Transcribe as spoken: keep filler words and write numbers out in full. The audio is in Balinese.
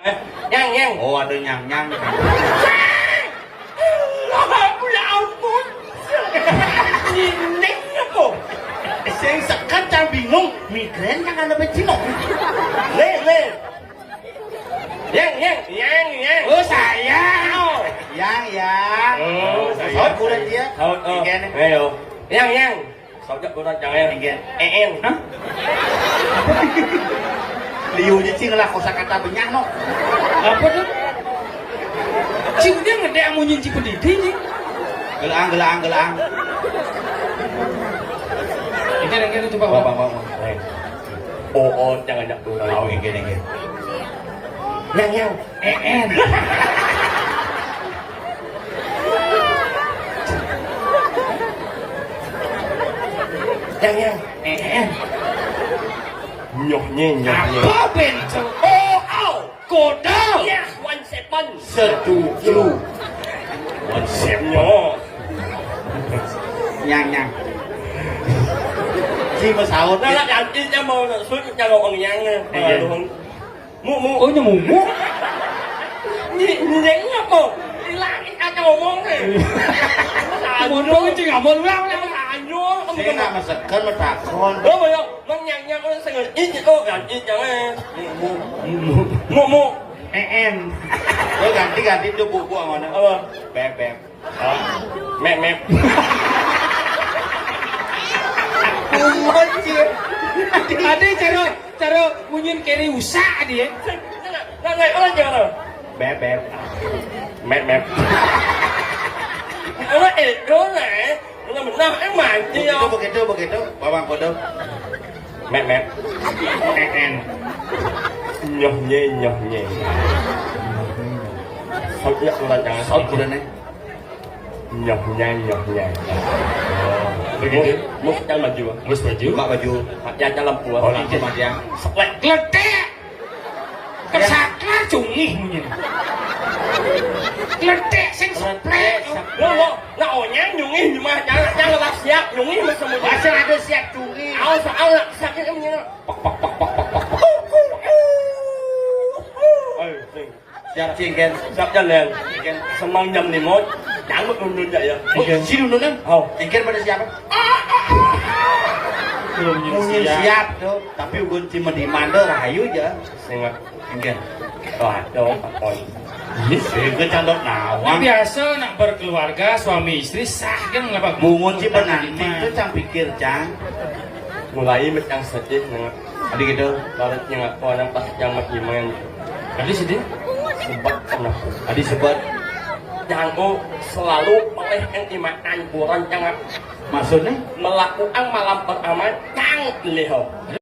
Nyang, nyang. Oh, ada nyang-nyang. Loh, ya ampun. Nyinding apa? Sing seket cang bingung, migrain cang ana becino. Le, le. Nyang, nyang, nyang, nyang. Oh, saya. Oh. Yang, yang. Oh, saya. Saut kurang dia. Saut, oh. Ikan. Ayo. Nyang, nyang. Saut kurang jangan. Ikan. En. Hah? Liu nyicing lah kosakata benyah no. Apa tuh? Cing dia ngedek amun nyinci pedidi nih. Gelang, gelang, gelang. Ini, ini, coba, Bapak, Bapak. Bapak, Bapak. Oh, oh, jangan, jangan. Oh, ini, ini. Yang, yang. En. Yang, yang. En. Nyoh, nye, nyoh, nye. Apa, Benco? Oh, oh. Kodal. Yes, one seven. Setuju. One seven. Nyang, nyang. Si mesaut. Nah, lah, ganti dia mau nak suruh kalau orang yang, eh, iya. Mu, mu. Oh, nyemumu. Ni, ni, ni apa? Hilang, kata ngomong ni. Bodoh, cing, apa lu, lu, lu? Ayo, kamu. Saya nak masakan, matakon. Oh, banyak. Mang nyang nyang orang sengaja ini, oh, ganti jangan. Mu, mu. Mu, mu. En. Lo ganti, ganti tu buku yang mana? Apa? Beb, beb. Oh. Mep, mep. Kumat sih. Ada cara, cara munyin keri usak dia. Nggak, nggak, orang jangan. Beb, beb. Mep, mep. Orang eh, orang eh. Benar-benar, eh, mati ya. Begitu, begitu, begitu. Bawang kodok. Mep, mep. En, en. Nyoh, nye, nyoh, nye. Saut ya, kurang jangan. Saut kurang, eh. Nyoh, nye, nyoh, nye. Begitu. Mus, mus, jangan maju. Mus maju. Buka baju. Mati aja lampu. Oh, lampu mati ya. Seplek. Kletek. Kesaklar cungih munyin. Kletek sing seplek. Lo, lo, nak onyang nyungih di mah, jangan, jangan lah siap nyungih mah semua. Asal ada siap cungih. Awas, awas, sakit munyin. Pok, pok, pok, pok, pok, pok, pok. Ayo, sing. Siap, sing, Ken. Siap, jalan. Ken. Semang jam lima, jangan nundun ya. Oh, si nundun kan? Oh. Ken pada siapa? Belum. Munyin siap. Siap tuh, tapi ugun cima di mandor, rahayu aja. Sing. Inggih. Waduh, apa ini? Ini sih, gue candok nawang. Biasa nak berkeluarga, suami istri sah kan nggak apa-apa. Bungun sih pengantin itu cang pikir, cang. Mulai macam sedih, nengok. Tadi gitu. Baratnya ngaku anak pas jamat gimana? Tadi sedih? Sebab anak. Tadi sebab. Jangan selalu oleh yang dimakan buron, jangan. Maksudnya? Melakukan malam pertama, cang lihat.